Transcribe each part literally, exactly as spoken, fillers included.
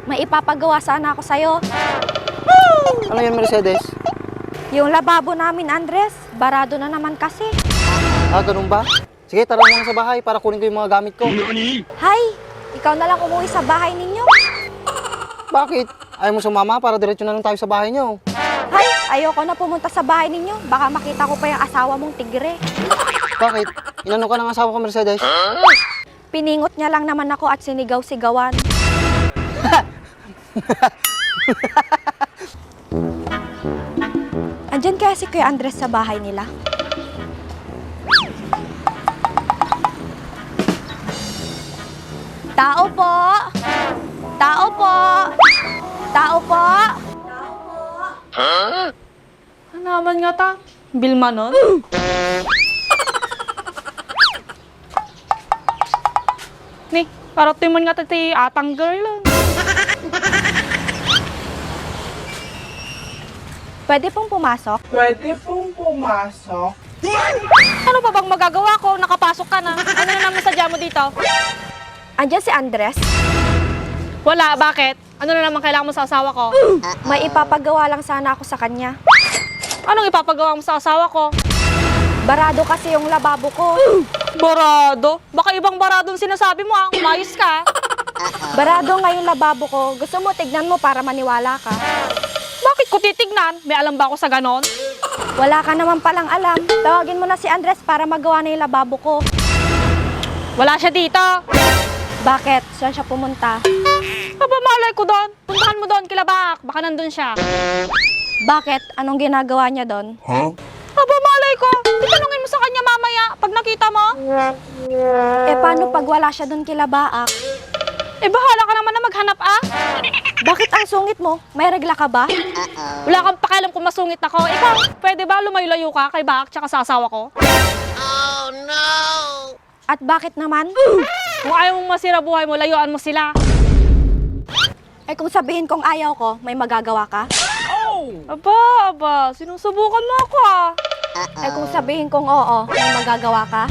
May ipapagawa sana ako sa'yo. Ano yun, Mercedes? Yung lababo namin, Andres, barado na naman kasi. Ah, ganun ba? Sige, tara muna sa bahay para kunin ko yung mga gamit ko. Hay! Ikaw na lang umuwi sa bahay ninyo. Bakit? Ayaw mo sumama para diretso na lang tayo sa bahay niyo. Hay! Ayoko na pumunta sa bahay ninyo. Baka makita ko pa yung asawa mong tigre. Bakit? Inano ka ng asawa ko, Mercedes? Piningot niya lang naman ako at sinigaw-sigawan. Andyan kaya si Kuya Andres sa bahay nila? Tao po! Tao po! Tao po! Ano naman nga ta? Bilmanon? Ni, para tuy man nga ta ti atang girl. Pwede pong pumasok? Pwede pong pumasok? Ano pa bang magagawa ko? Nakapasok ka na. Ano na naman sadya mo dito? Andiyan si Andres? Wala, bakit? Ano na naman kailangan mo sa asawa ko? May ipapagawa lang sana ako sa kanya. Anong ipapagawa mo sa asawa ko? Barado kasi yung lababo ko. Barado? Baka ibang barado ang sinasabi mo, ah. Umayos ka. Barado nga yung lababo ko. Gusto mo, tignan mo para maniwala ka. Bakit ko titignan? May alam ba ako sa ganon? Wala ka naman palang alam. Tawagin mo na si Andres para magawa na yung lababo ko. Wala siya dito. Bakit? Saan siya pumunta? Aba, malay ko doon. Puntahan mo doon, kila Baak. Baka nandun siya. Bakit? Anong ginagawa niya doon? Huh? Aba, malay ko. Itanungin mo sa kanya mamaya pag nakita mo. Eh, paano pag wala siya doon kila Baak? Eh, bahala ka naman na maghanap, ah. Bakit ang sungit mo? May regla ka ba? Wala kang pakialam kung masungit ako. Ikaw, pwede ba lumayo-layo ka kay Baak tsaka sa asawa ko? At bakit naman? Kung ayaw mong masira buhay mo, layuan mo sila. Eh, kung sabihin kong ayaw ko, may magagawa ka? Aba, aba, sinusubukan mo ako, ah. Eh, kung sabihin kong oo, may magagawa ka?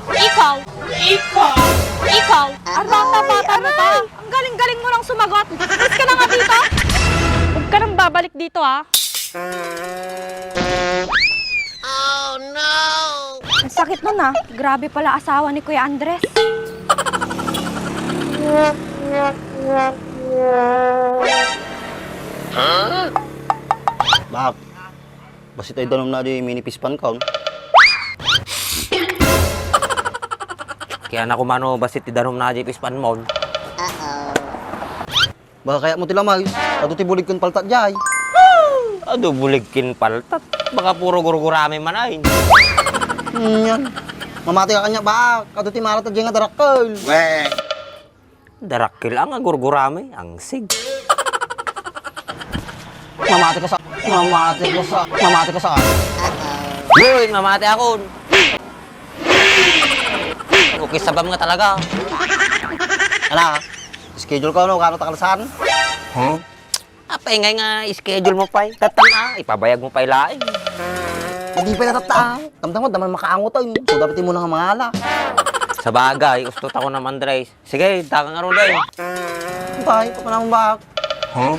Ikaw! Ikaw! Ikaw! Ang bata-bata mo pa! Ang galing-galing mo lang sumagot! Mas ka na nga dito! Huwag ka nang babalik dito, ah! Ang sakit nun, ah. Grabe pala asawa ni Kuya Andres. Bak, bassit ay danum na di mini pispan kaon. Kaya na kumano, bassit ti danum na di pispan mon. Baka kaya mo ti lamay, adu ti bulig ken paltat jay. Adu bulig ken paltat. Baka puro gurgurami man ay. Hmm, yan. Mamati ka kanya, bak. Adu ti marat jay nga darakkel. Darakkel a nga gurgurami, angsig. Mamati ka sa, mamati ka sa, mamati ka sa. Uy, mamati akon. Okay, sabam nga talaga. Ala, schedule ko, no? Kano takal saan? Huh? Apay ngay nga schedule mo pay. Tatang, ah, ipabayag mo pay laeng. Adi pay natatta, ah. Tamtama, daman makaangot, ay. So, dapat mo nang mangala. Sa bagay, ustot ako naman, Andres. Sige, takang aro, day. Tay, papanamon ba? Huh?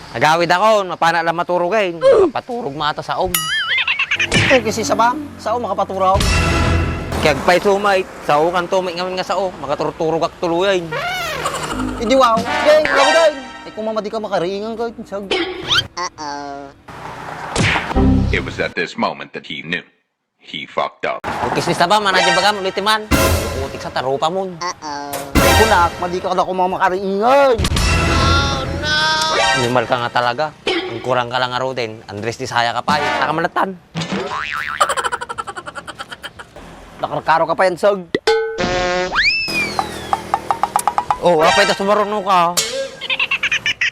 Agawid ako, mapana lang maturog, eh. Paturog mata sa om. Eh, kasi sabam, sa om, makapaturog. Kaya agpay sumay, sa o kanto, may ngamin nga sa o, makaturturog ak tuluyan. Hindi, wow. Day, lagi, day. Eh, kung mama, di ka makariingan ka, sag. It was at this moment that he knew. He fucked up. Ukis ni Saba, mana di bagam, ulit man. Putik sa tarupa mo. Kunak, madi ka na kumang makariingay. Animal ka nga talaga. Ang kurang ka lang nga Roden, Andres di saya ka pa, eh. Taka manatan. Nakarkaro ka pa yan, sag. Oh, apay ta sumaruno ka.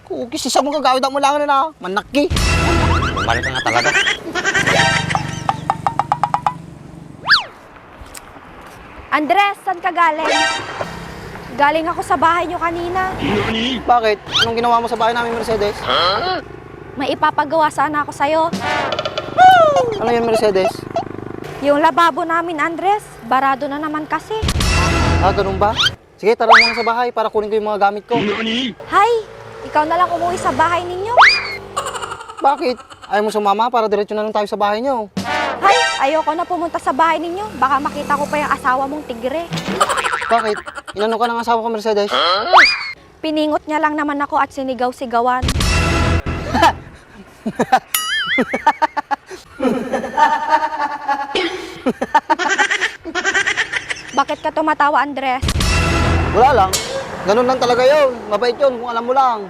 Kuki, si Samu kagawid mo lang na, manakki. Balik ka nga talaga. Andres, saan ka galing? Galing ako sa bahay niyo kanina. Bakit? Anong ginawa mo sa bahay namin, Mercedes? May ipapagawa sana ako sa'yo. Ano yun, Mercedes? Yung lababo namin, Andres, barado na naman kasi. Ah, ganun ba? Sige, tara muna sa bahay para kunin ko yung mga gamit ko. Hay! Ikaw na lang umuwi sa bahay ninyo. Bakit? Ayaw mo sumama para diretso na lang tayo sa bahay niyo? Hay! Ayoko na pumunta sa bahay ninyo. Baka makita ko pa yung asawa mong tigre. Bakit? Inano ka ng asawa ko, Mercedes? Piningot niya lang naman ako at sinigaw-sigawan. Bakit ka tumatawa, Andres? Wala lang. Ganun lang talaga yun. Mabait yun kung alam mo lang.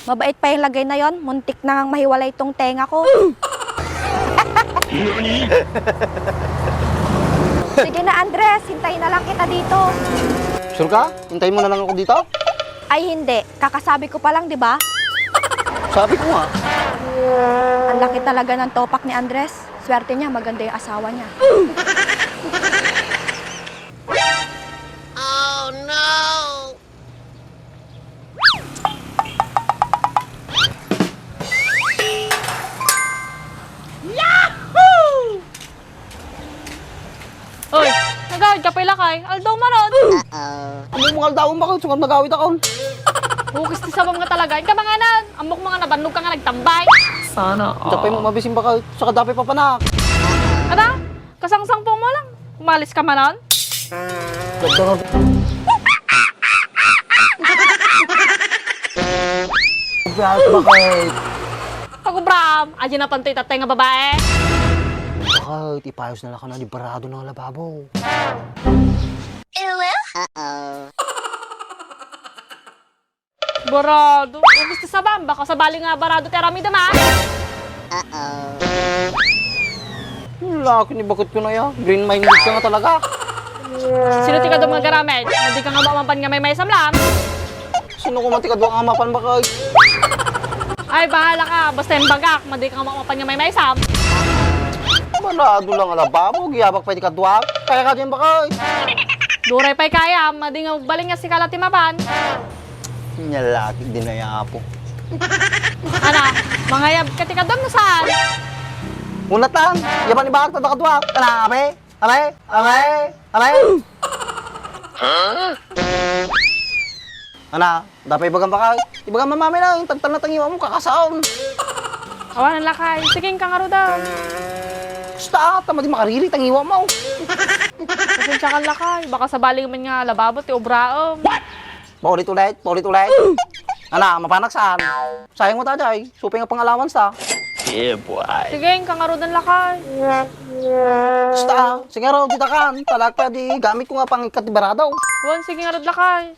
Mabait pa yung lagay na yon, muntik na ngang mahiwalay tong tenga ko. Sige na, Andres, hintayin na lang kita dito. Sure ka? Hintayin mo na lang ako dito? Ay, hindi. Kakasabi ko pa lang, di ba? Sabi ko nga. Ang laki talaga ng topak ni Andres. Swerte niya, maganda yung asawa niya. Oy, nagawid ka pay, lakay. Aldaw manen. Ammok nga aldaw, bakit? Saan ka nagawid ako? Bukis ti sabam nga talaga. Inka manganan. Ammok nga nabannog ka nga nagtambay. Sana all. Dapay mo mabisin, bakit? Saan ka dapay papanak? Ada, kasangsangpo mo lang. Umalis ka manen. Bakit? Pag-ubram, adi na pantoy tatay nga babae. Bakit? Ipayos na lang ka na di barado ng lababo. Barado? Gusto sa bamba ko, sabali nga barado ti aramidem, a? Lalaki ni bakit ko na ya. Green-minded ka nga talaga. Sino ti kaduam nga garamid? Madi ka nga mapan nga maymaysam lang. Sino ko man ti kadua nga mapan, bakit? Ay, bahala ka. Basta imbagak, madi ka nga mapan nga maymaysam. Barado lang a lababo, agyabat pay ti kadua. Kaya ka din, bakit? Duray pay kaya, madi nga agbalin nga sika la ti mapan. Nia la ti dinaya, apo. Ana, mangayab ka ti kaduam no saan? Unat lang, yaban ibagak ti kadua. Ana, abe? Abe? Abe? Abe? Ana, dapay ibagam, bakit? Ibagam, mamay na, tagtal na tangiwa mo, kakasaon. Awanen, lakay. Sige, inka ngaruden. Basta, ta madi makariri tangiwa mo. Pasensiakan, lakay. Baka sabali man nga lababo ti ubraem. Paulit-ulit, paulit-ulit. Ana, mapanak saan? Sayang mo ta, jay. Supay nga pang-allowance ta. Yeah, boy. Sige, inka ngaruden, lakay. Basta, sige, aro, dita kan. Talak pa di gamit ko nga pang-ikkat ti barado. Wen, sige ngarud, lakay.